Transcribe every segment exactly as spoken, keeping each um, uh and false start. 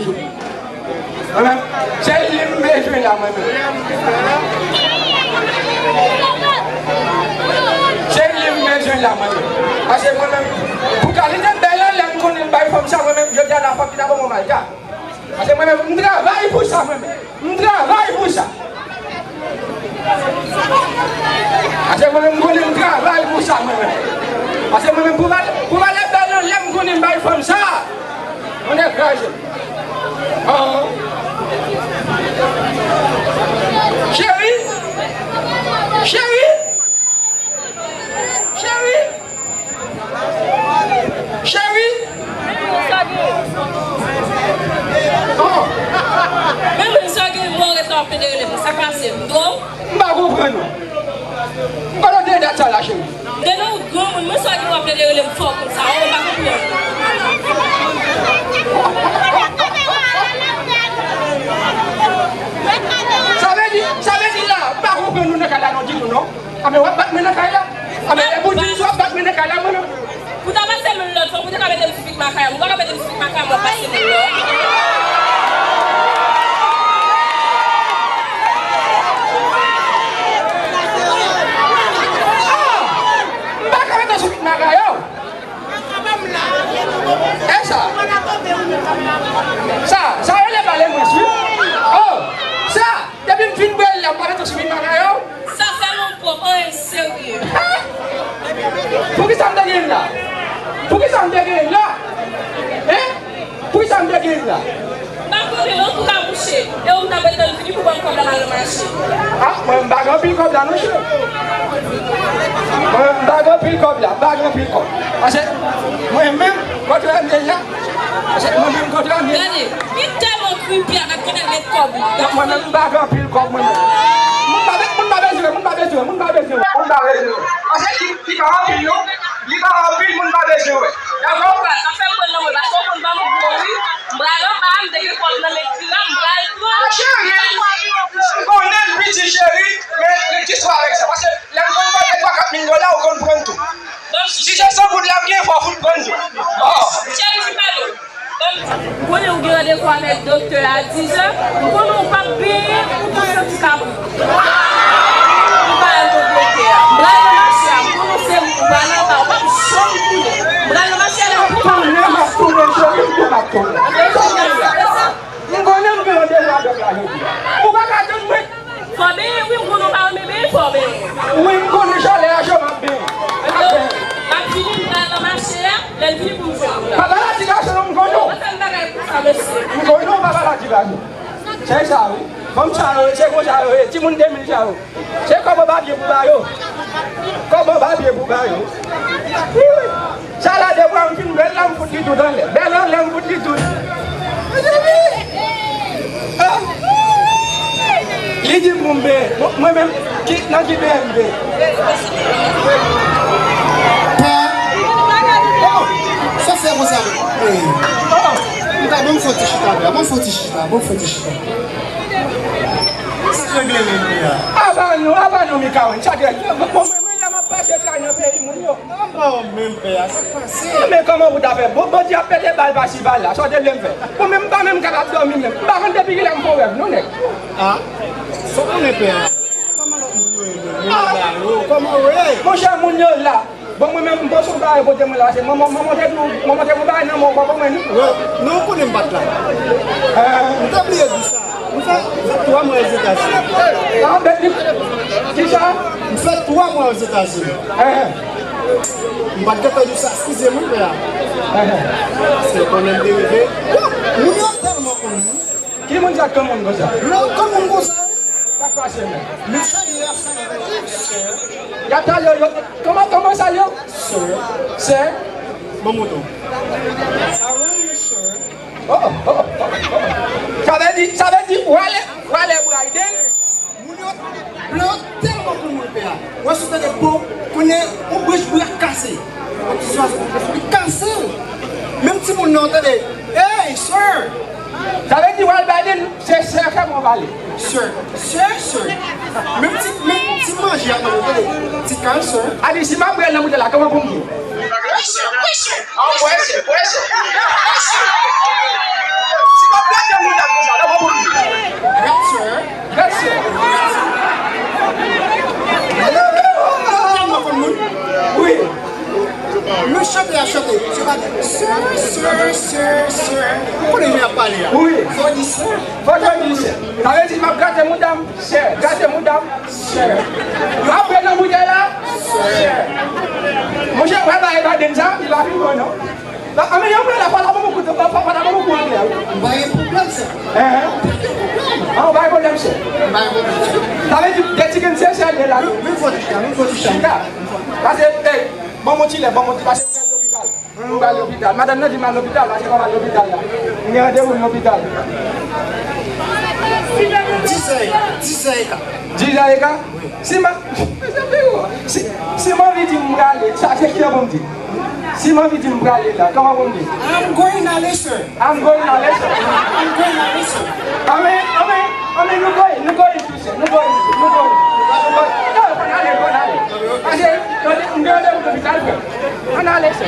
Mwen menm, se li m bezwen la, mwen menm. Se li m bezwen la, mwen menm. Paske mwen menm, pou kalite bèl anlè m konnen m bay fanm sa, mwen menm, jodi a la, fòk li ta ban mwen malga. Paske mwen menm, m travay pou sa, mwen menm. M travay pou sa. Paske mwen menm, m konnen m travay pou sa, mwen menm. Paske mwen menm, pou valè, pou valè bèl anlè m konnen m bay fanm sa. Mwen degaje. Ah. Cheri. Cheri. Cheri. Cheri. Oh. Men menm sa gen mwen ret la w ap pede rele m. Sa pase? M dwe w? M pa konprann ou. Kote w te ye dat sa la, cheri? De nou granmoun, men sa gen w ap plede rele m fò konsa, ou pa konprann. Sa vle di, sa vle di la, m pa konprann nou nan kay la non ditou non. Anben w ap bat mwen nan kay la. Anben e pou di w ap bat mwen nan kay la mwen menm. Pou ta pase menm lòt fwa, pou te ka mete m sou pik makaya, m pa ka mete m sou pik makaya, m ap pase menm lòt. Ah! M pa ka mete sou pik makaya. E sa? Sa, sa rele pale mwen wi. Oh! Sa, depi m fin bwè l la, m pa mete sou pik makaya. Sa fè m anpwòp, anyen serye. Poukisa m te gen la? Poukisa m te gen la? Hein? Poukisa m te gen la? M pa konnen non, pou ka mouche. E ou m t ap tann fini pou ban m kòb la m al nan mache. Ah, mwen m pa gen anpil kòb la non cheri. Mwen m pa gen anpil kòb la, m pa gen anpil kòb. Paske mwen menm, kontrè m ye la. Paske mwen menm, kontrè m ye la. Gade, li tèlman kripi a, gad kote l met kòb li. Mwen menm m pa gen anpil kòb mwen menm. Moun pa be-, moun pa bezwen, moun pa bezwen, moun pa bezwen, moun pa bezwen. Paske li, li pa anpil non. Li pa anpil, moun pa bezwen wè. Dakò? Sa fè m pran nan mwen, paske w konn pa m gwo wi. M pral anba, m te gen kòb nan men ti la, m pral pran. Ah, cheri, m konnen l piti cheri, men rete sou avèk sa. Paske lè m konn pote twa kat mil dola, ou konn pran tou. Si se san goud la m gen, fò w fout pran tou. Oh. Cheri, ti kado. M konnen ou gen randevou avèk doktè a dizè. M konnen ou p ap benyen pou tou santi kabrit. Ou pa al kot doktè a. M pral nan mache a. M konnen se ou pral anba. Ou p ap janm tounen. M pral nan mache a, lè ou tounen, m ap tounen, cheri, m tou m ap tounen. M konnen m gen randevou avèk la jodi a. Ou pa ka tann mwen. Fò benyen wi, m konnen w pa renmen benyen, fò benyen. Wi, m konnen chalè a cho m ap benyen. M ap vini, m pral nan mache a, lè l vini pou m jwenn ou la. Papa la ti gason non, m konnen w. Mwen fè m bagay konsa, mesye. M konnen w papa la ti gason. Se sa wi. Fanm sa yo, se konsa yo ye. Timoun de mil sa yo. Se kòb an papye pou ba yo. Kòb an papye pou ba yo. Wi, wi. Sa la de bwa m fin bèl la m fout li tout anlè. Bèl anlè m fout li tout. Mezanmi! Ah! Li di pou m benyen. Bon, mwen menm, ki, nan ki benyen m benyen? Pa. Oh! Sa fè konsa. Hey. Oh! M ta ban m fè ti chita, ban m fè ti chita, ban m fè ti chita. Sa regle menm pè a. Aba nou, aba nou, Mikawen. Sa de, bon, mwen, mwen, lè m ap pase sa nan peyi moun yo. Anba w menm pè a, sa k pase? Men kòman pou ta fè? Bon, Bondye ap pete bal pasi bal la, sa w te vle m fè? Bon, men m pa menm kapab dòmi menm. M pa konn depi kilè m fè yon rèv non nèg. Ah, sa w konnen pè a? Kòman lòt moun yo ye menm? Yo la yo, kòman yo ye? Monchè, moun yo la. Bon, mwen menm, m panse yon bagay kote mwen la, se manman, manman te di w, manman te gon bagay nan men w, w pa konprann li? Wi, non, ou konnen m pa t la. M te bliye di w sa. M fè, m fè twa mwa Ozetazini. Sa anbèt li. Kisa? M fè twa mwa Ozetazini. M pa t gentan di w sa, eskize m wi, pè a. Paske konnen m te rive. Moun yo tèlman konn moun. Ki moun sa k konn moun konsa? Yo konn moun konsa. Sa k pase menm? Mesye, y ap salye avèk sè. Y ap salye yo. Kòman, kòman salye w? Sè. Sè. Bon mouton. How are you, sir? Oh, oh, oh, oh. Sa vle di, sa vle di, wale, wale Biden. Moun yo, blan yo tèlman konn moun pè a. Wè si w tande po, konnen yon branch bwa k kase. Yon ti zwazo k kase. Menm timoun nan, w tande, hey, sir! Sa vle di Wal Biden, se sè sèlman w pale. Sir, sir, sir. Menm ti, menm ti manje a, tande, ti kal, sir. A di, si m ap bwè nan boutèy la, kòman pou m di? Wi, sir, wi, sir. Ah, bwè, sir, bwè, sir. Wi, sir. Si m ap bwè Sir, sir. Ou konnen jan y ap pale a. Wi. Fò di sir. Fò di sir. Sa vle di m ap grate mouda m, sir. Grate mouda m, sir. Apre nan boutèy la, sir. Monchè, wè bagay Biden sa, li pa fin bon non. Anmè, yon bagay la, pa ta bon kou, pa ta bon kou anglè. M pa gen pwoblèm, sir. Hein? M pa gen pwoblèm. Ah, ou pa gen pwoblèm, sir. M pa gen pwoblèm, sir. Sa vle di, de ti grenn sir, sir, de la. Menm fò ti chita, menm fò ti chita. Chita. Pase, hey, bon, bon ti lè, bon, bon ti, pase, lopital. M pral lopital. Madanm nan di m al lopital, paske m al lopital la. M gen randevou lopital. Dizè eka, dizè eka. Dizè eka? Si m a, si, si m anvi di m prale, sa se ki jan pou m di? Si m anvi di m prale la, kòman pou m di? I'm going ale, sir. I'm going ale, sir. I'm going ale, sir. Anmè, anmè, anmè, nou going, nou going. Nou bon, nou bon. Non, fò n ale, fò n ale. Pase, tande, m gen randevou lopital, frè. Ann ale, sè.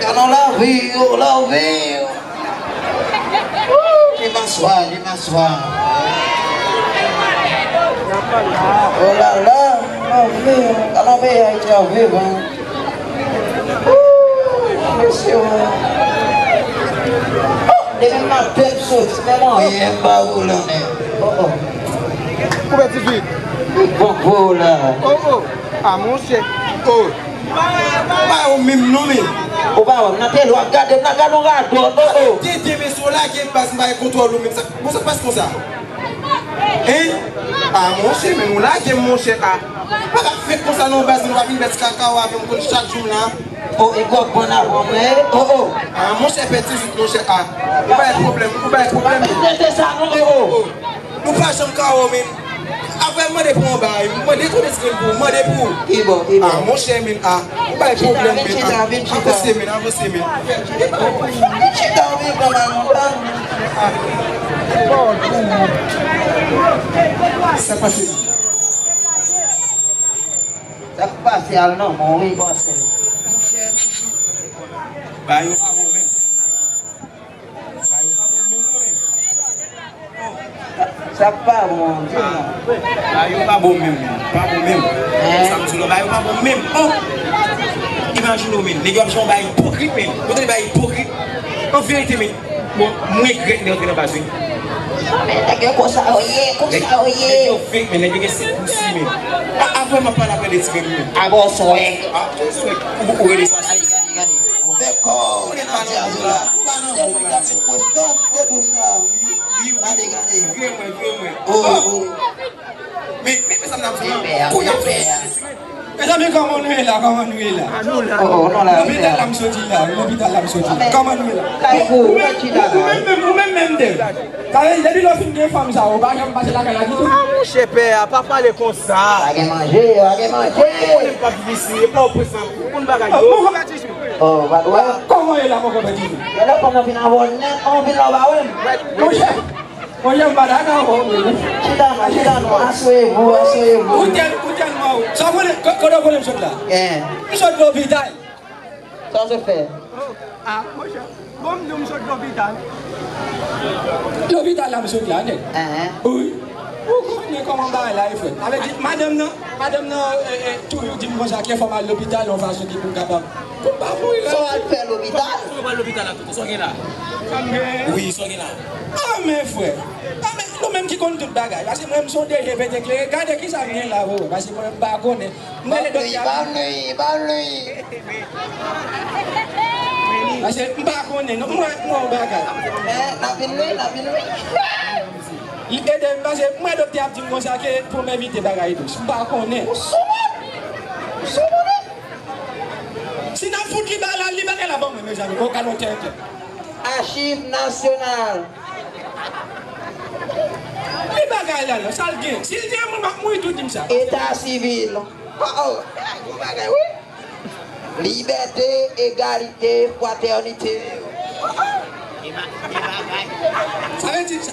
Gade yon lavi, yon lavi. Dimanswa, dimanswa. Oh la la, lavi, gade yon peyi Ayiti ap viv, hein. Ooh, mesye, depi maten m soti, men mwen, m pa boule, men. Oh, oh. Koupe ti fi. Bon, bon, la. Oh, oh. Ah, monchè. Oh. Ou pa wè m menm non, men. Ou pa wè m nan tele, w ap gade m nan, gade yon radòt, oh, oh. Tete, men si w lage m baz, m pa gen kontwòl ou menm. Sa, bon, sa k pase konsa? Hein? Ah, monchè, men ou lage m, monchè, ah. Pa ka fèt konsa non, baz, nou pa vin bèt kaka w avè m konn chak jou m la. Oh, e gòp bann avan mwen, oh, oh. Ah, monchè, pèdi zout, monchè, ah. Ou bay pwoblèm, ou bay pwoblèm. Pa vin tete sa non, oh, oh. Nou pa janm ka wè w, men. Apre, mande pou yon bagay. Mande tou de sèl pou ou. Mande pou ou. Ki bò, ki bò? Ah, monchè, men, ah. Ou bay pwoblèm, men, ah. Chita, vin chita, vin chita. Avanse, men, avanse, men. Vin chita, vin pran mal lontan. Sa pase. Sa k pase al nan men w, wi, bòs. Ba yo sa bon menm. Sa pa bon, di non. Ba yo pa bon menm, pa bon menm. Hein? Sa m di w la, ba yo pa bon menm. Oh! Imajine w, men. Nèg yo ap jwe yon bagay ipokrit, men. Yo tande bagay ipokrit. An verite, men. Bon, m regrèt lè antre nan baz, wi. Men nèg yo konsa yo ye, konsa yo ye. Nèg yo fake, men nèg yo gen sèt kousi, men. A, a, vrèman pale apre de ti grenn, men. A bon, swag. A, swag. Ou, ou rele sa, swag. Gade, gade. Ou fè kò w nan djaz la. Se li k ap fè konstans de bouch la. Gade, gade. Vye mwen, vye mwen. Oh, oh. Men, men, men sa m t ap di w lan. Kounye a. Mezanmi, kòman nou ye la? Kòman nou ye la? Oh, oh, nou la. Lopital la m soti la. Lopital la m soti la. Kòman nou ye la? Ou, ou menm, ou menm, ou menm, ou menm, ou menm, ou menm. Sa vle di, depi lè w fin gen fanm sa, ou pa janm pase lakay la ditou? Ah, monchè, pè a, pa pale konsa. Pa gen manje, pa gen manje. Ou konnen m p ap viv isi, e pa w pran sa pou konn bagay yo. Oh, ou pa dwe. Kòman e la, mon konpè Tini? Lè fanm nan vin avè w nèt, ou vin la, ou pa wè m. Monchè, monchè, m pa dakò avè w, men. Chita non, chita non, aseyez-vous, aseyez-vous. Ou tèl, ou tèlman ou. Sa w konnen, ko-, kote w konnen m sot la? M sot lopital. Sa w sot fè? Oh, ah, monchè. Bon, m di w m sot lopital. Lopital la m sot la, nèg. Wi. Ou konnen kòman bagay la ye, frè. Sa vle di, madanm nan, madanm nan, eh, eh, toujou di m konsa ke fò m al lopital yon fason ki pou m kapab, pou m pa mouri. Sa w al fè lopital? Fò w al lopital la, tonton. Sa w gen la? Sa m gen? Wi, sa w gen la? Ah, men frè. Ah, men nou menm ki konn tout bagay. Paske mwen, m se yon D G pete klere. Gade kisa m gen la, vre. Paske mwen, m pa konnen. M rele dòktè a. Ban m li, ban m li, ban m li. Paske m pa konnen, non, m wè, m wè yon bagay. Eh, n ap vin wi, n ap vin wi. Li ede m, paske m wè dòktè a ap di m konsa ke pou m evite bagay dous. M pa konnen. Ou sou moun? Ou sou moun? Si n ap fout li bagay la, li bagay la ban mwen, mezanmi. Oka non tenten. Achiv nasyonal. Li bagay la, non, sa l gen. Si l gen moun, m ap mouri tou, di m sa. Eta sivil. Oh, oh, gwo bagay, wi. Libète, egalite, fratènite. Sa vle di sa.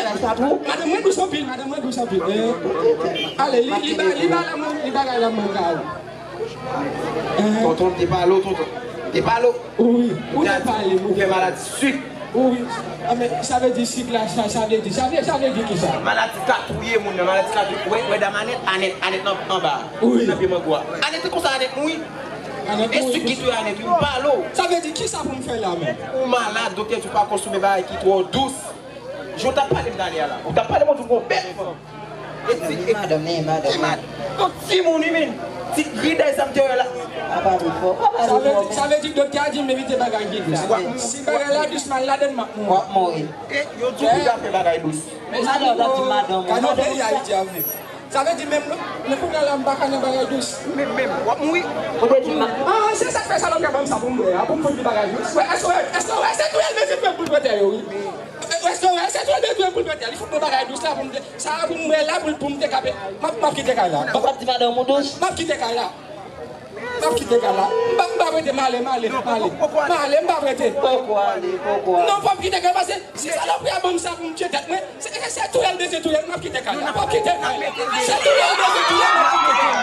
bagay sa tou. Madanm mwen dous anpil, madanm mwen dous anpil. Eh. Ale, li, li ba, li ba la mwen, li bagay la mwen ka. Tonton, m te pale w, tonton. M te pale w. Wi, ou te pale, ou fè maladi sik. Wi. Ah, men, sa vle di sik la, sa, sa vle di, sa vle, sa vle di ki sa? Maladi ka touye moun nan, maladi ka touye. Wè, wè dam Anèt, Anèt, Anèt nan, anba. Wi. Nan pye mango a. Anèt te konsa, Anèt mouri. Anèt mouri. E sik ki touye Anèt, wi, m pale w. Sa vle di ki sa pou m fè la, men? Ou malad, doktè di w pa konsome bagay ki twò dous. Jan w t ap pale m talè a la. Ou t ap pale m, ou di w gon bèl fanm. E ti, e, madanm, e madanm. E mad-, yon timoun, wi, men. Ti gridèy sa m te wè la. Pa pale fò, pa pale fò, men. Sa vle di, sa vle di doktè a di m evite bagay ki dous. Si bagay la dous, m al ladann, m ap mouri. W ap mouri. E yo di w piga fè bagay dous. Madanm, w t ap di madanm, gade yon peyi Ayiti avèk. Sa vle di menm, men kounye a la m pa ka nan bagay dous. Menm, menm, w ap mouri. Ou te di ma- Ah, se sa k fè salòp yo ban m sa pou m bwè a, pou m fout li bagay dous. Wè, èske, èske, èske touye l bezwen touye l pou l prete yo, wi. Èske, èske touye l bezwen touye l pou l prete yo, li fout mwen bagay dous la pou m te, sa a pou m bwè la pou, pou m te ka pe-, m ap, m ap kite kay la. Ou p ap di madanm ou dous? M ap kite kay la. M ap kite kay la. M pa, m pa prete, m ale, m ale, m ale. M ale, m pa prete. Poko ale, poko ale. Non, fò m kite kay la, paske si salòp yo ban m sa pou m tye tèt mwen, se, se, se touye l bezwen touye l, m ap kite kay la. M ap kite kay la. Se touye l bezwen touye l, m ap kite kay la.